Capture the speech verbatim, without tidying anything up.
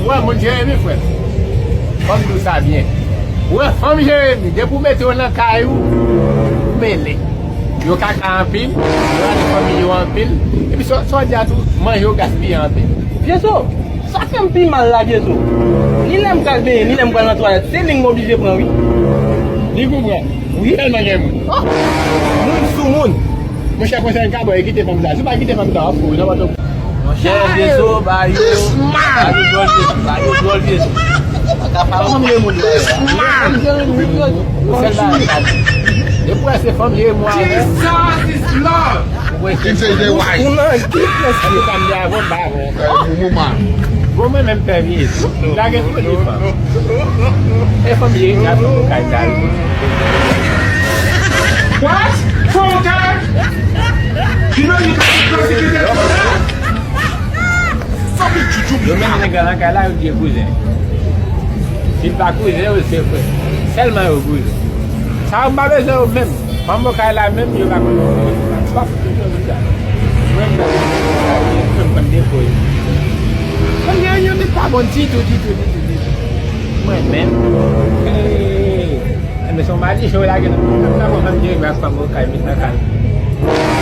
Ou wè moun Jeremi, frè m? Fò m di w sa byen. Ou wè fanm Jeremi, depi w mete yo nan kay ou, ou mele. Yo kaka anpil, yo rale fanmi yo anpil. Epi sa, sa w di a tou, manje yo gaspiye anpil. Vye zo, sa fè m pi mal la, vye zo. Ni lè m pral benyen, ni lè m pral nan twalèt, se li m oblije pran, wi. Li konprann. Wi. Tèlman gen moun. Oh! Moun sou moun. Monchè, konsèy m ka ba w, e kite fanm sa. Si w pa kite fanm sa, w ap fou, nan bato. Monchè, vye zo, ba yo, ba yo dwòl vye zo, ba yo dwòl vye zo. Pa ka pale moun, moun, moun. Ou sèl bagay, e pou wè se fanm Jeremi a, Jesus is Lord. Ou wè se fanm Jeremi. Ou nan git, mesye. An tou ka, m di avè w, m pa avè w. Bon, mwen menm pè vye zo. Lage tout li fanm. E fanm Jeremi a fanm kay kay. What? Full time? You know you got to prosecute that. Yo mennen nèg la nan kay la, yo di e kouzen. Si l pa kouzen, yo se frè. Sèlman yo kouzen. Sa yo m pa bezwen yo menm. Fanm bò kay la menm, yo pa konn. Yo pa fout yo konn sa. Mwen menm, mwen konn defo yo. Mwen gen yon nèg pa bon ditou, ditou, ditou, ditou. Mwen menm. Hey. Enben, se yon madichon w lage nan, nan, nan, nan, nan, nan, nan, nan, nan, nan, nan, nan, nan,